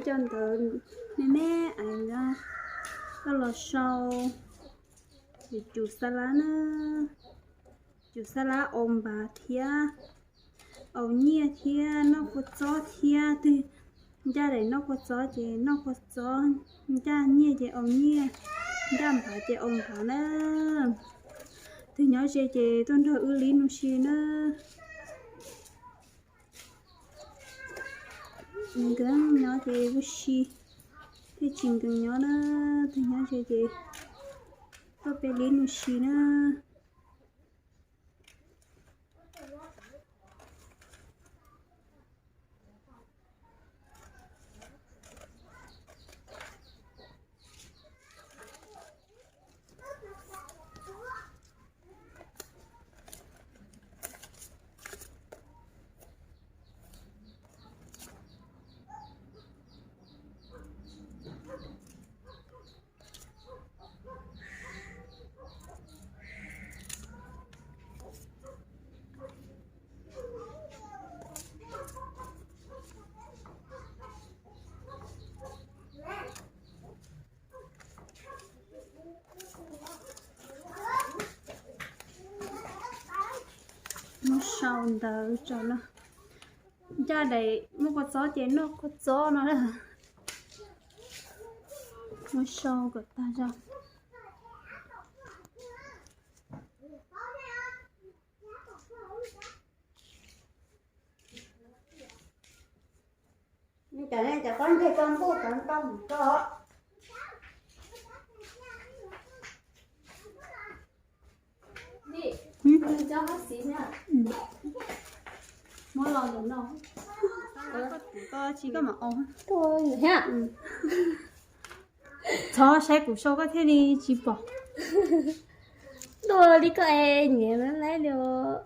Coj ntawv me me es koj los sau, yus tsum xa lab na, tsum xa lab aus npav thiab aus nyiaj thiab noj kua txob thiab. Twg ncaj daim noj kua txob ces noj kua txob, ncaj nyiaj ces aus nyiaj, ncaj npav ces aus npav na. Twg nyob ze ces tuaj nrog wb lib nus si na. Nkees nyob ces ua si, thiaj tsis nkees nyob na. Twg nyob ze ces tuaj peb lib nus si na. Muab sau ntawv tso no. Ncaj daim muaj kua txob ces noj kua txob no na. Muab sau kom tag zog. Cov, cov pob ntseg koj npuj cov ntau mus koj. Muab los ntawm no. Koj tsis koj mam ua. Txhob saib kuv sau koj thiaj li tsis pom. Tuaj li koj es nyiam lawm li os.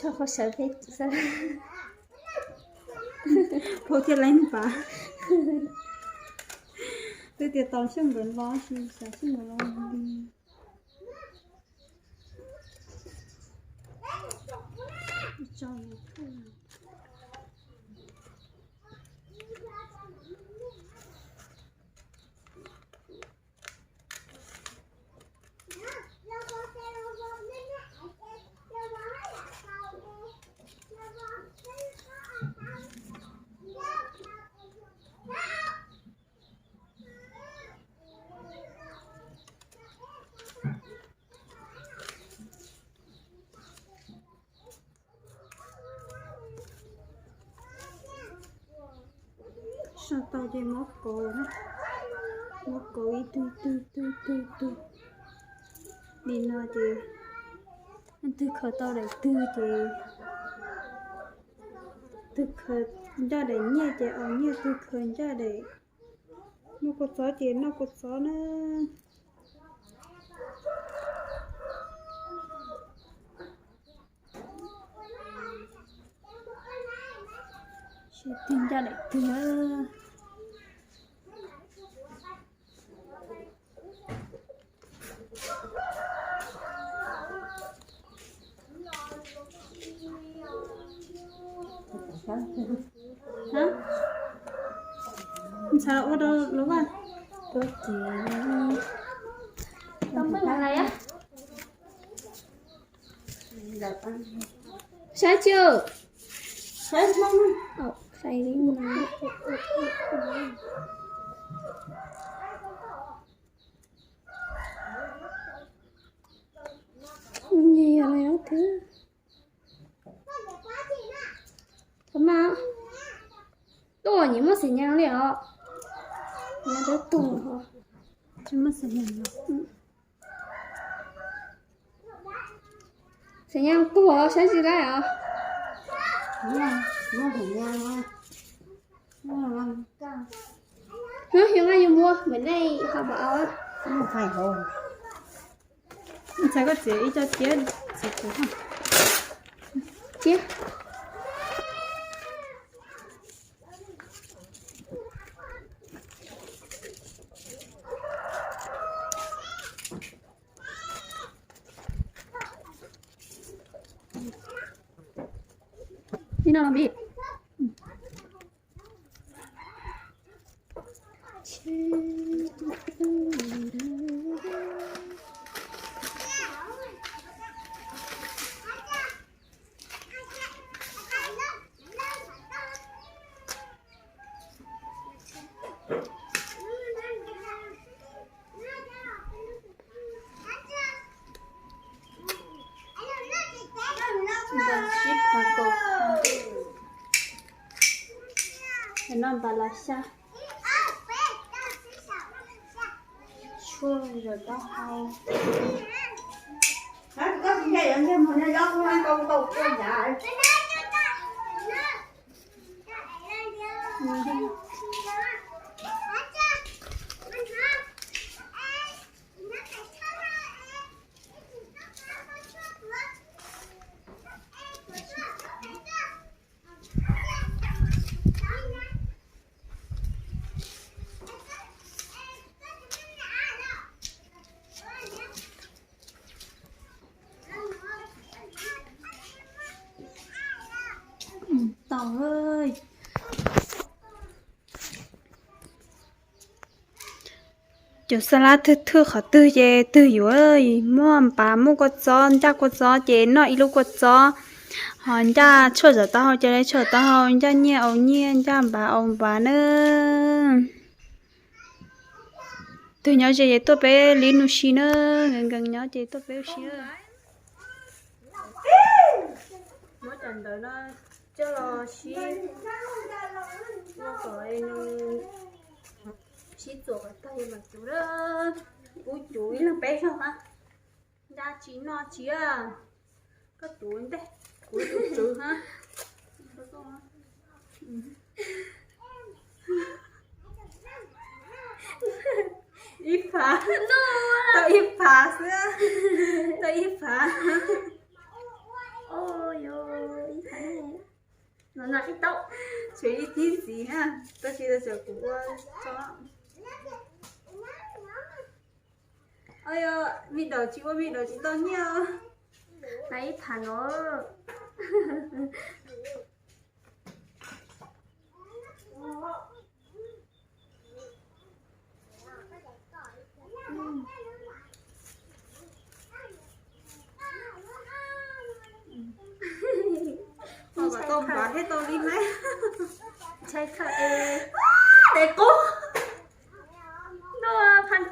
Tso qhov sawv peb xwb. Phauj thiaj li npaj. Twb tias tos xyoo nkawd los, xyoo nkawd los li. Sau tau ces muab kauv, muab kauv ib tug tug tug tug tug. Li no ces leej twg khaws tau daim twg ces twg khaws ncaj daim nyiaj ces aus nyiaj, twg khaws ncaj daim muaj kua txob ces noj kua txob na. Seb twg ncaj daim twg. Ntxhais ua rau lub vaj. Saib tsis, saib li no. Yog li os. Thaum mas tuaj nyias muaj xim nyas li os. Nyias twb tuag os. Tsis muaj xim nyas os. Xim nyas tuag os, saib tsis laib os. Xyov nqa yus muab, npam nej ho pom au. Ntxhais koj txiav ib co tiab, txiav kuv tiab. Ib no los me. Nta sib phav kaum, no nta los xya. Tshuaj zaws taub hau. Tau. Cov xab lab thwj thwj qhov twg ces twg yuav, muaj npav muaj kua txob, ncaj kua txob ces noj ib lub kua txob, ho ncaj tshuaj zaws taub hau ces tshuaj zaws taub hau, ncaj nyiaj au nyiaj, ncaj npav au npav na. Twg nyob ze ces tuaj peb li nus si na, nkees nkees nyob ces tuaj peb ua si na. Muab cov ntawd no coj los sib, kom nws sib txuas kom tag mam cuv. Kuv cuv ib leeg peb zaug na. Ncaj tsis noj tsis, koj cuv ntej, kuv cuv tswv na. Ib phav, tau ib phav xwb, tau ib phav. Tshuav ib tib ntxiv na, tab sis tau tsam kuv ua tso. Mej daum tsis ua, mej daum tsis tau nyiaj. Hais ib phav no. Tau npav thiab tau li ne. Ntshai kawg es. Daim qub. Ntuj, phav kiag ntuj.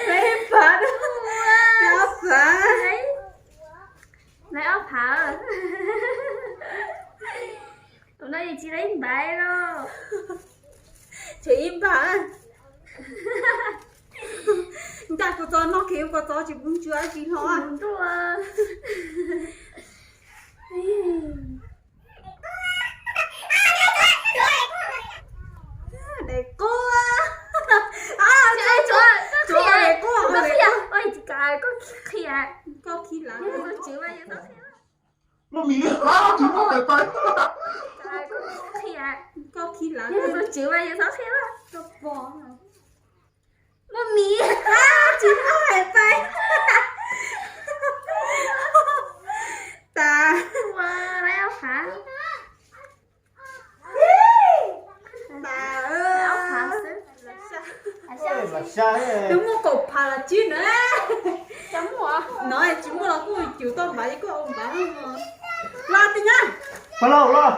Lawv ib phav, lawv ob phav. Lawv ob phav. Tus no yus tsis lawv ib npav los. Tshuav ib npav. Ncaj kua txob, noj kiag kua txob tsis pub ntsw dab tsi hlo. Ntuj. Daim qub. Daim qub, daim qub. Koj qhia, koj qhia. Muaj mis, tsis muaj hais pais. Koj qhia, koj qhia. Tus tswv mas yus txhob qhia. Muaj mis, tsis muaj hais pais. Tas. Ua lawv ob phav. Twb muaj kaum phav los tsib na. No tsis muaj los kuj cuv tau npav, kuj ua npav. Los tiag nyab. Los, los.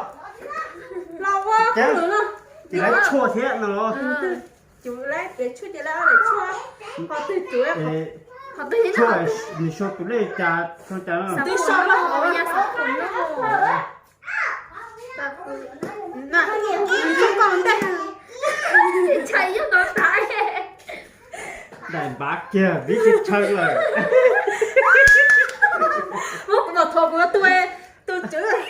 Los ua kuv lwm no. Ces lawv tshuaj thiab no los. Cuv lawv pem tshuaj ces lawv ob daim tshuaj. Qhov twg cuv, qhov twg, nws sau tus lej cas, sau cas no. Twb sau los hauv ya xov khuam no. Ntshai yog no tas. Daim npav kiag vim tsis tshaw lawm. Muab kuv los Kuv tus, tus tswv.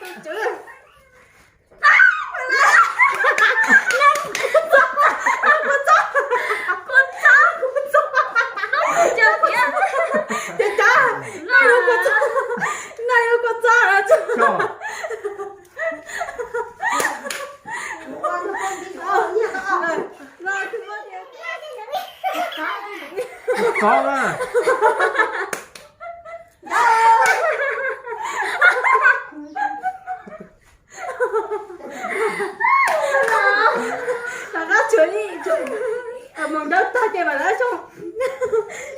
Tus tswv. Ces cas, no yuav kua txob, no yuav kua txob lawm. Kua txob na. Los no tshuav ib, mus ntaub tag ces mam li xyoo.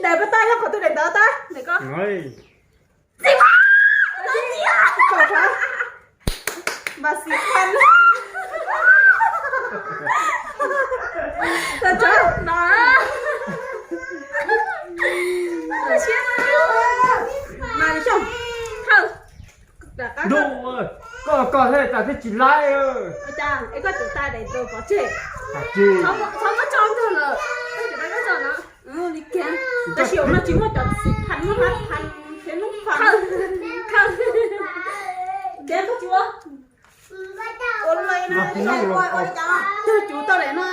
Daim pab tab yog qhov twg daim ntawd tab, daim ko. Kaum phav. Vas xis khas. Mas xyoo, thawj, koj, koj thiaj tas thiaj tsis laib. Ua cas es koj tus tais daim ntawd pov tseg? Tsis, txhob muab tso ntag lawm, koj tus tais koj tso no. Li kiag, tab sis no tsis muaj cov xis phas, muaj hab phas, thiab noob phas. Khawb, khawb. Tias koj tsis ua, ua li no, tag cuv tau daim no.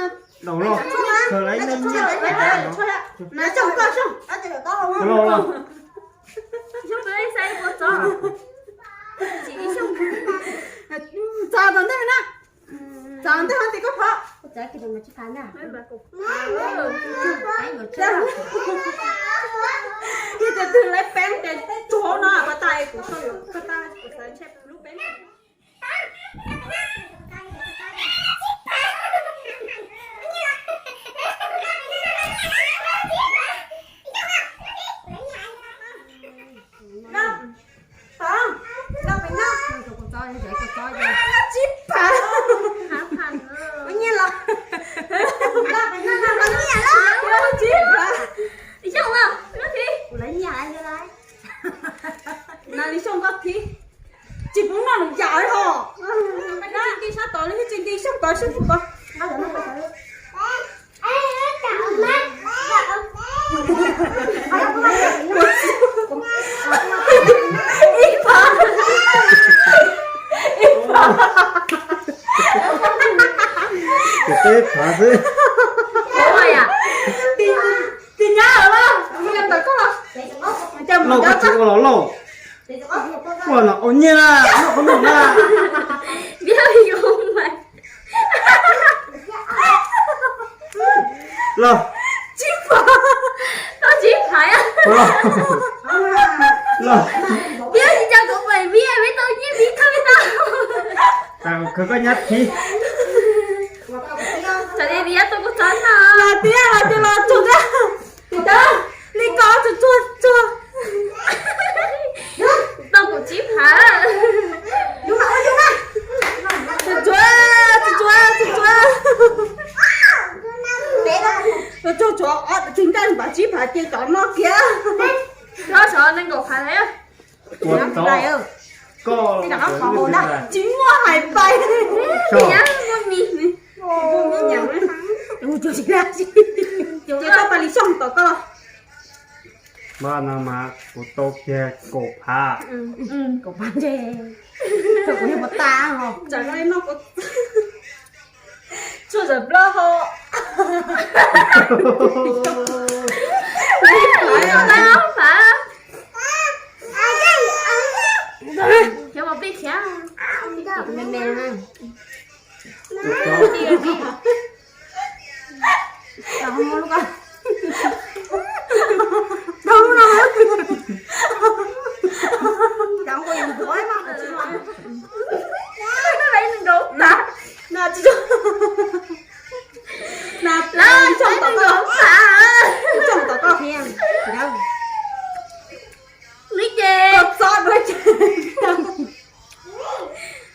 Daus los, khaws laiv no nyiaj. Na xyoo koj xyoo. Los los. Xyoo tus ib xaiv ua txob. Txog ntawm ntej na. Txog ntej ho tis koj phov. Yog tias twg laiv peeb ces tsuag no pas tas kuv xav, kuv xav ntshe lub peeb. Tsib phav. Ua nyiaj los. Tsib phav. Xyoo los, koj thib. Kuv lawv nyiaj lawm. Na li xyoo koj thib. Tsis pub noj lus yam li hos. Nti sab tod li, tsis nti xyoo tod xyoo tod. Ib phav. Ib phav. Ib phav xwb. Ua yam. Tis nyab lawm los, ntawm koj los. Lauj, koj tsis ua los lauj. Ua no ua nyiaj na, noj qhov no na. Biab yuav mas. Los. Tsib phav. Tau tsib phav. Los. Los. Biab tsis tau kuv pais, biab, biab tau nyiaj, biab tau, biab tau. Tas kuv khawv koj nyab thib. Tsam li biab tau kuv txov no. Los tiag, los tiag, los tsuag tiag. Tim tawb, li ko tsuag tsuag tsuag. Tau kuv tsib phav. Tsuag tsuag, tsuag tsuag, tsuag tsuag. Tsuag tsuag, tsis nqaij npav tsib phav ces cov no kiag. Tsuag tsuag, nees nkaum phav thiab. Ua tau. Koj tsis muaj hais pais. Ces koj pais li xyoo tom koj. Mas no mas kuv tau kiag kaum phav. Kaum phav ntshe. Kuv niag puas tas os. Tsam koj li no kuv tsuag zam plaub hau. Phav, phav. Khiav mus pij khiav. Me me na. Li ces txob duav ces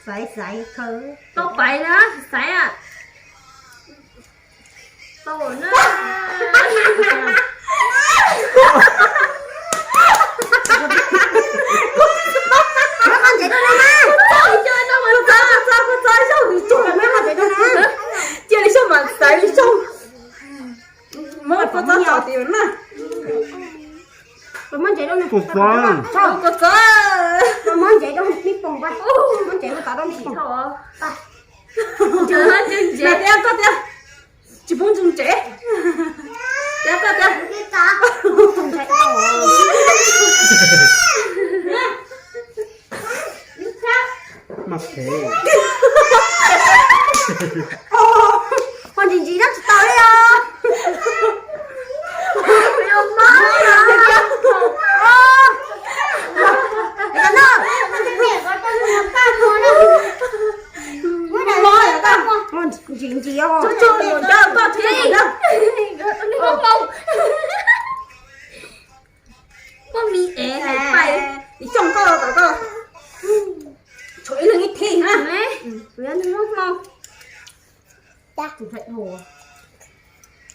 xaiv xaiv khaws tau pais na, xaiv a. Tau na. Muab qhov ntsev rau na. Txo, txo, txo, txo, txo, txo, txo, txo, txo, txo, txo, txo. Yuav na. Muab ntsev rau, muab ntsev rau me pom, muab ntsev rau me pom. Tias koj tias tsis pub ntsev, tias koj tias mas phem. Ho ntsis ntsis no tsis tau li os. Ntsis ntsis os. Poj mi es hais pais, ib xyooj koj tom koj tshuav ib leeg ib thij na. Ib phav.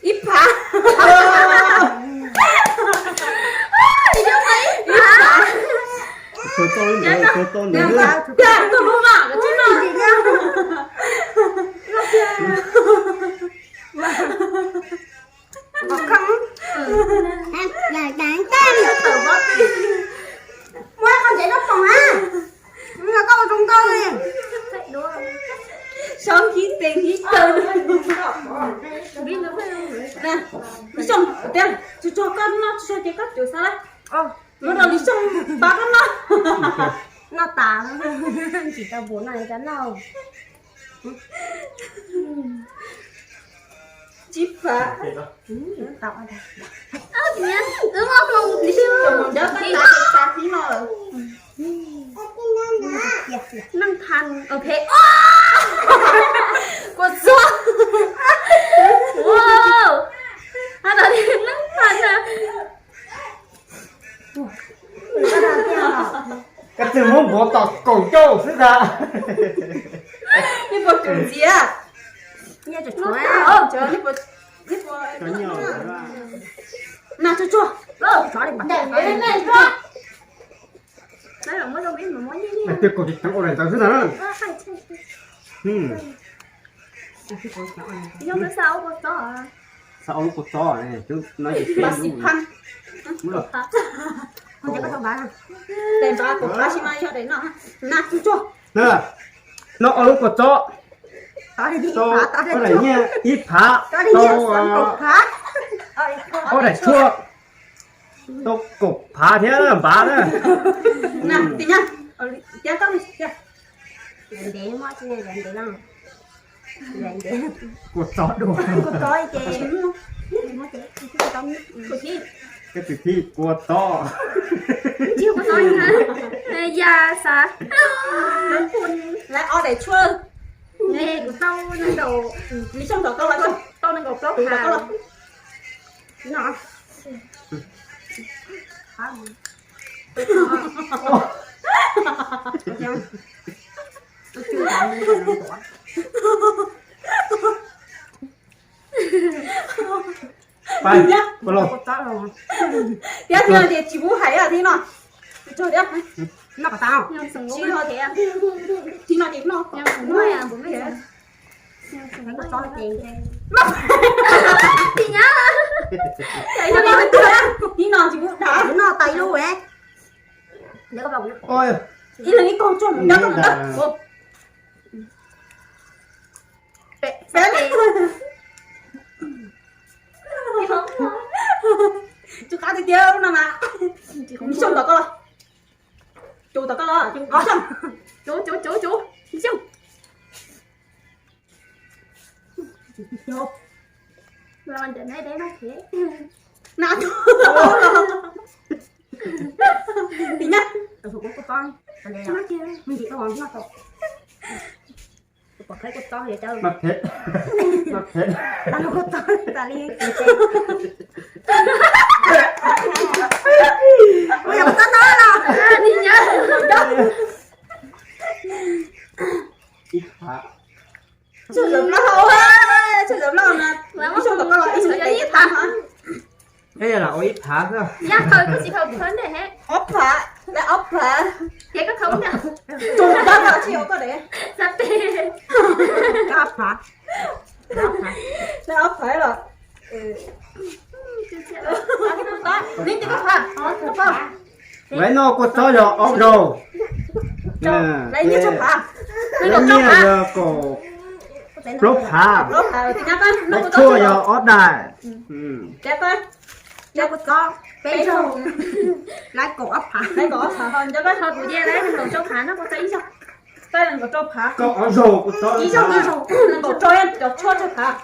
Ib phav. Tua tau li ntawd, tua tau li ntawd. Tua tau li ntawd. Muab qhov ntsev rau pom na. Koj ua zoo nkauj li. Saub khib tes khib taw. Ib xyooj tias tsuag tsuag koj no, tsuag tsuag ces koj cuav xav lawm. Muab rau Lis Xyooj pab koj noj. Noj tas, tsis tau npaum no cov noj. Tsib phav. Tau. Ntawd tas tas tib no lawm. Neej tha, ok. Kua txob. Wow. Neej tha. Koj tsis muab npov tom kaum caug xwb ntag. Nej puas tsum ntxiv? Nas tsuag tsuag. Twb kaum tsis teev ua daim ntawd xwb na. Xav ua lub kua txob no. Nas tsuag tsuag. No ua lub kua txob. Tau ob daim nyiaj ib phav, tau ob daim tshuaj, tau kaum phav thiab npav na. Kua txob dua. Koj tsis thij kua txob. Ya xav. Lawv ob daim tshuaj. Kuv tau nees nkaum, Lis Xyooj tom koj los, tau nees nkaum plaub phav. No. Pais, pais los. Thiab thib no ces tsis pub hais thiab no. Tsis, thib no ces no. Thib no tsis pub hais, thib no tsis pub hais. Ib leeg ib kaug tsuag mus nyob tom ntawd. Tsw qab tiag tiag no mas. Lis Xyooj tom koj los. Tsw tom koj los, Lis Xyooj. Tsw, tsw, tsw, tsw. Lis Xyooj. Nas, mas phem, mas phem. Ib phav. Tshuaj zaum plaub hau, tshuaj zaum plaub hau na. Ib xyoos tom koj los ib xyoos ib phav. Eb, yog lam ua ib phav xwb. Ob phav, ob phav. Tus koj tsis ua koj de. Ob phav. Ob phav los. Lawv no kua txob yog ob zaug, lawv nyiaj yog kaum plaub phav, lawv tshuaj yog ob daim, kaum ob zaug kua txob, ib zaug, ib zaug, cov tshuaj tsawg phav.